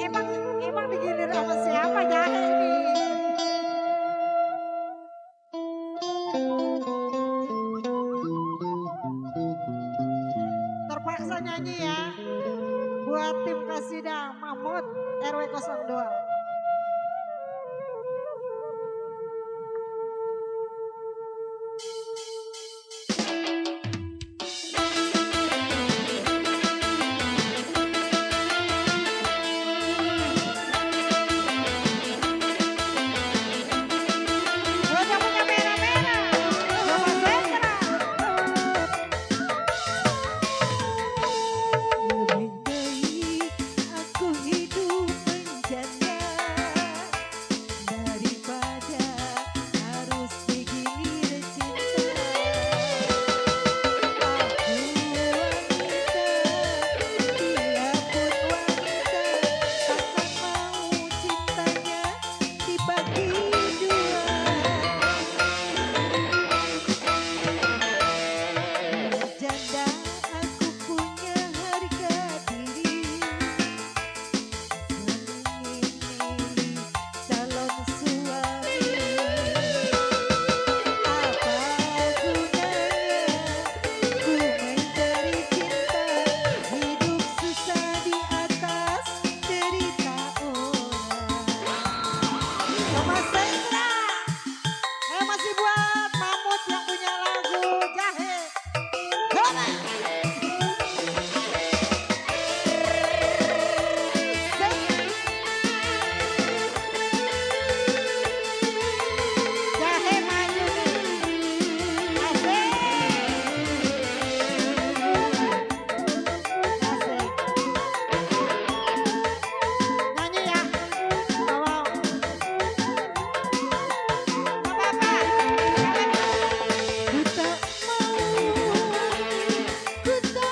Emang digilir sama siapa Jahe ini? Terpaksa nyanyi ya. Buat tim Kasida Mahmud RW 02. suara. Jahe maju nih. Asik. Asik. Nyanyi ya. Tolong. Gak apa-apa. Ku tak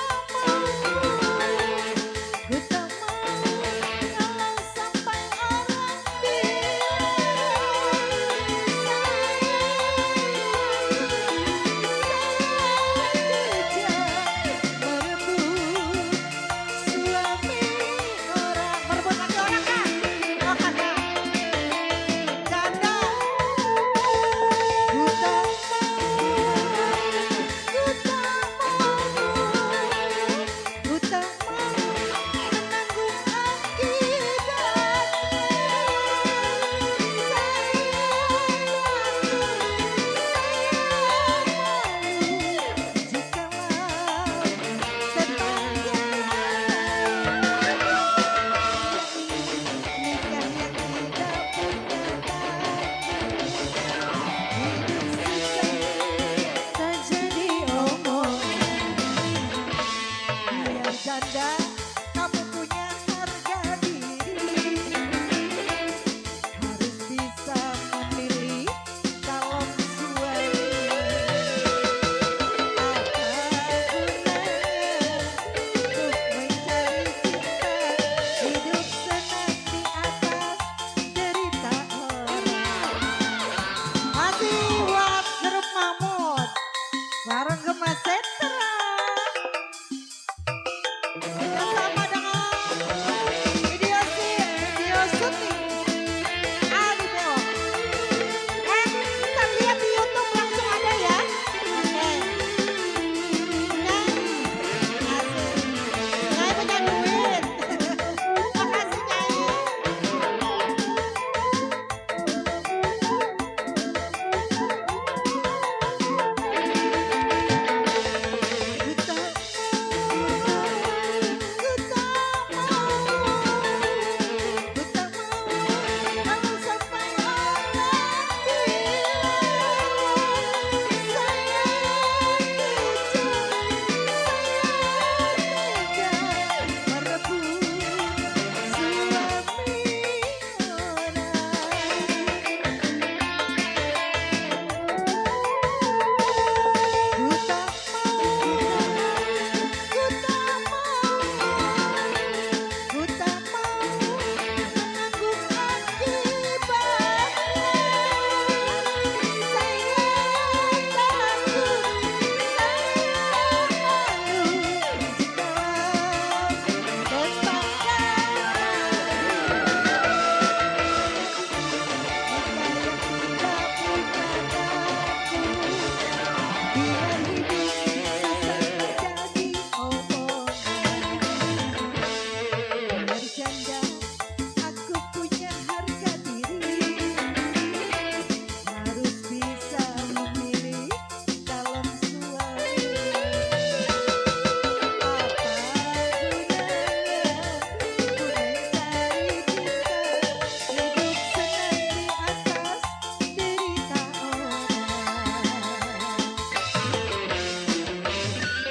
janda, kamu punya harga diri, harus bisa memilih calon suami. Apa gunanya untuk mencari cinta, hidup senang di atas derita orang. Masih buat Jeruk Mamut bareng Gemas Setra. Bersama dengan video syuting Ali Beo. Kita lihat di YouTube langsung ada ya. Oke. Nyai, asik. Nyai punya duit. Makasih Nyai. Kita aku punya harga diri, harus bisa memilih calon suami. Apa gunanya ku mencari cinta, hidup senang di atas derita orang.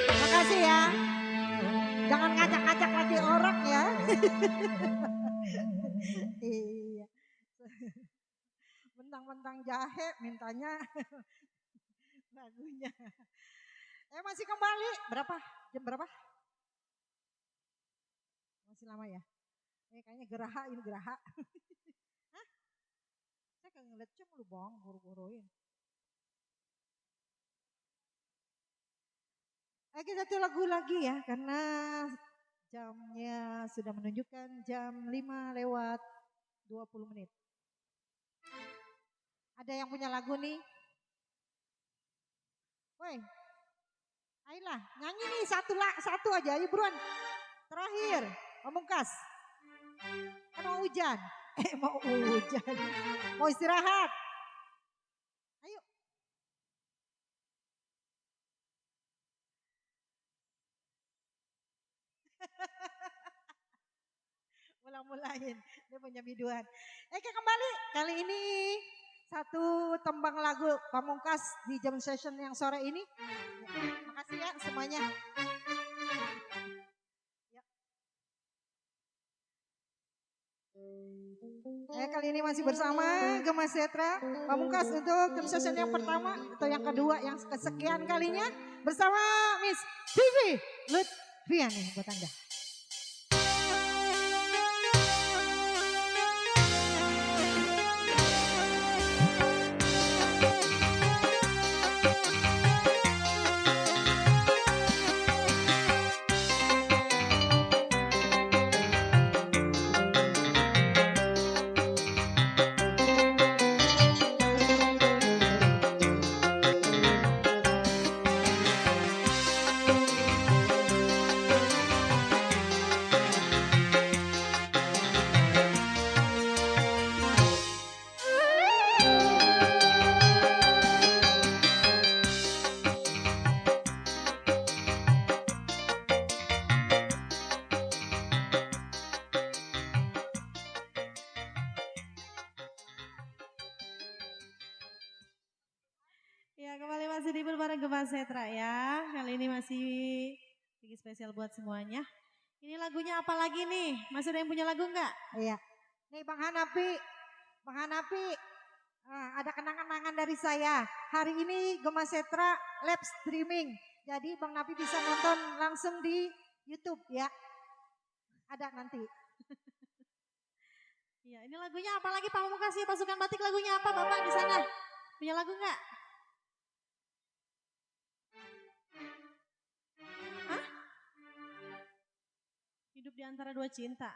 Makasih ya. Jangan ngajak-ngajak lagi orang ya. Iya. Mentang-mentang jahe mintanya lagunya. Masih kembali. Berapa? Jam berapa? Masih lama ya? Kayaknya geraha ini geraha. Hah? Saya kagak ngeliat jam lu bang, buru-buruin. Oke, satu lagu lagi ya, karena jamnya sudah menunjukkan jam 5:20. Ada yang punya lagu nih? Woi, ayolah nyanyi nih satu aja, ayo buruan. Terakhir, Pamungkas. Mau hujan, mau hujan, mau istirahat. Ayo. tamu lain. Dia punya biduan. Kembali kali ini satu tembang lagu pamungkas di jam session yang sore ini. Makasih ya semuanya. Kali ini masih bersama Gemas Setra Pamungkas untuk jam session yang pertama atau yang kedua yang kesekian kalinya bersama Miss Vivi Lutfiani buat Anda. Ya, kembali masih di bareng Gemas Setra ya. Kali ini masih spesial buat semuanya. Ini lagunya apa lagi nih? Masih ada yang punya lagu enggak? Iya. Nih Bang Hanapi. Ada kenang-kenangan dari saya. Hari ini Gemas Setra live streaming. Jadi Bang Napi bisa nonton langsung di YouTube ya. Ada nanti. Iya, ini lagunya apa lagi Pak Pamungkas ya? Pasukan Batik lagunya apa Bapak di sana? Punya lagu enggak? Hah? Hidup di antara dua cinta.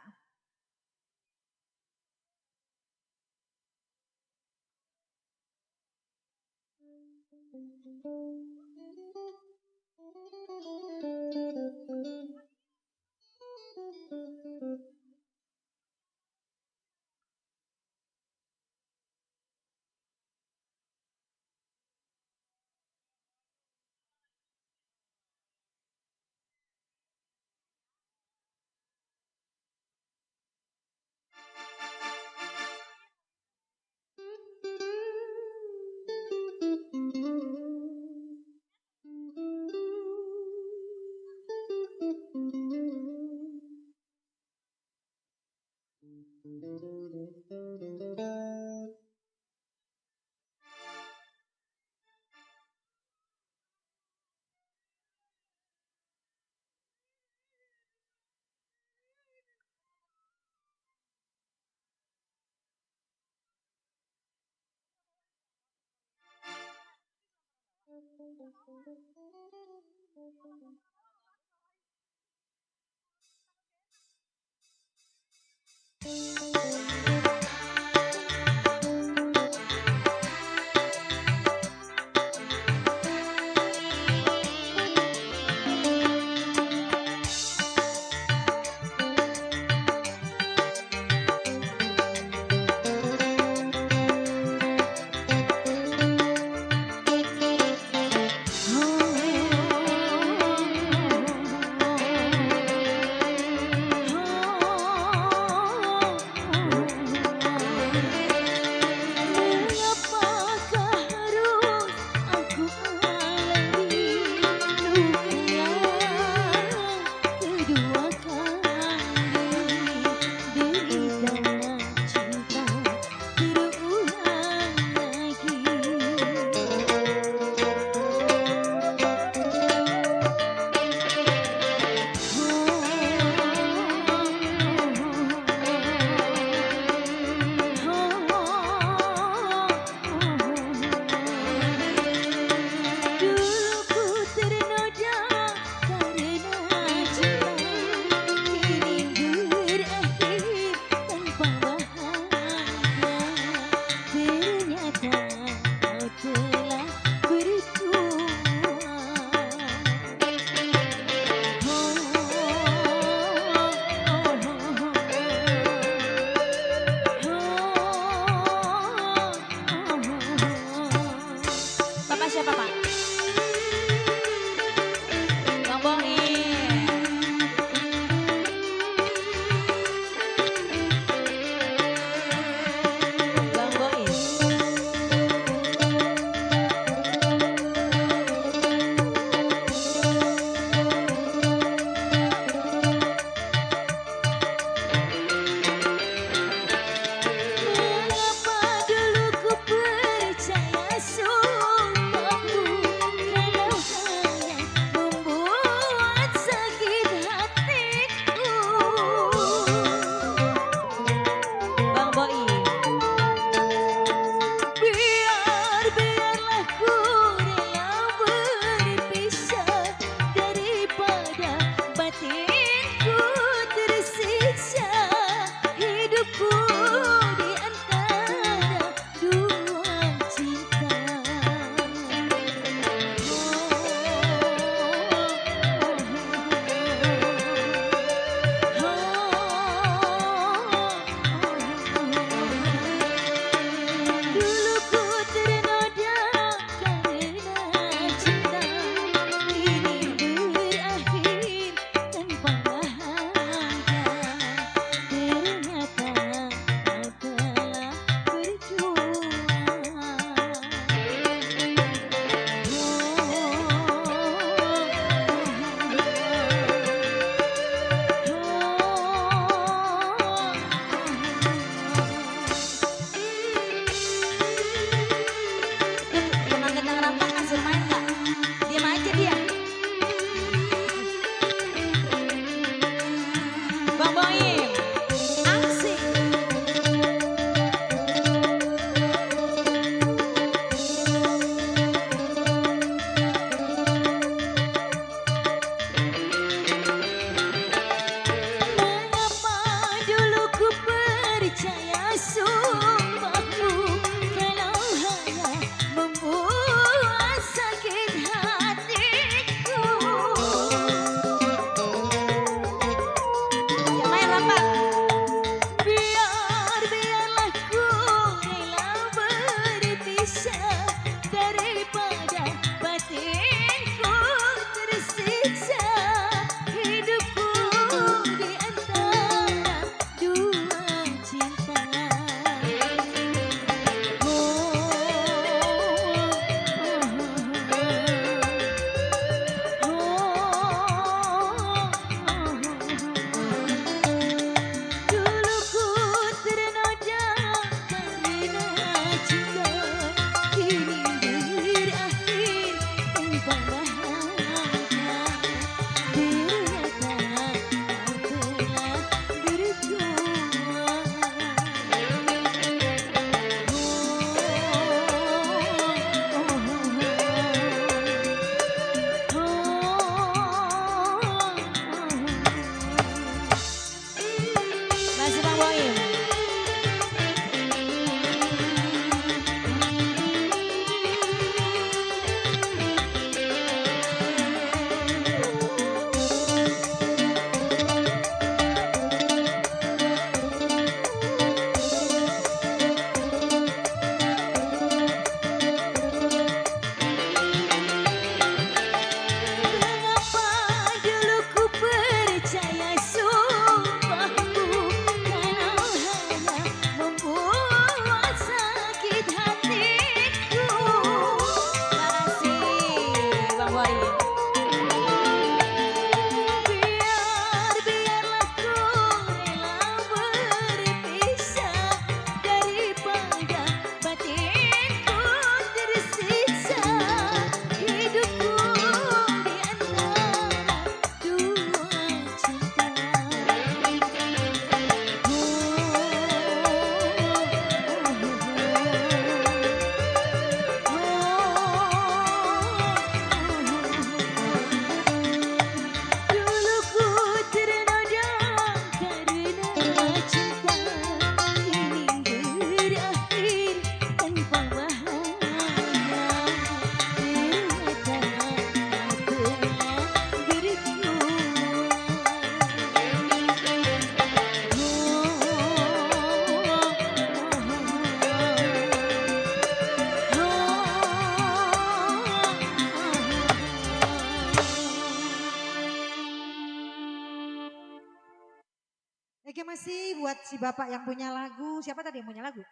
Oke masih buat si bapak yang punya lagu. Siapa tadi yang punya lagu?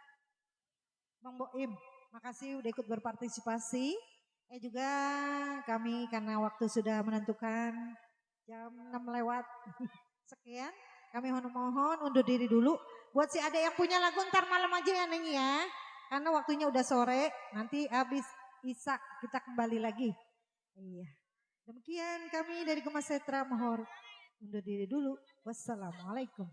Bang Boim. Makasih udah ikut berpartisipasi. Juga kami karena waktu sudah menentukan jam 6 lewat sekian. Kami mohon undur diri dulu. Buat si adek yang punya lagu ntar malam aja ya Neng ya. Karena waktunya udah sore. Nanti habis Isak kita kembali lagi. Iya. Demikian kami dari Gemas Setra mohon undur diri dulu. Wassalamualaikum.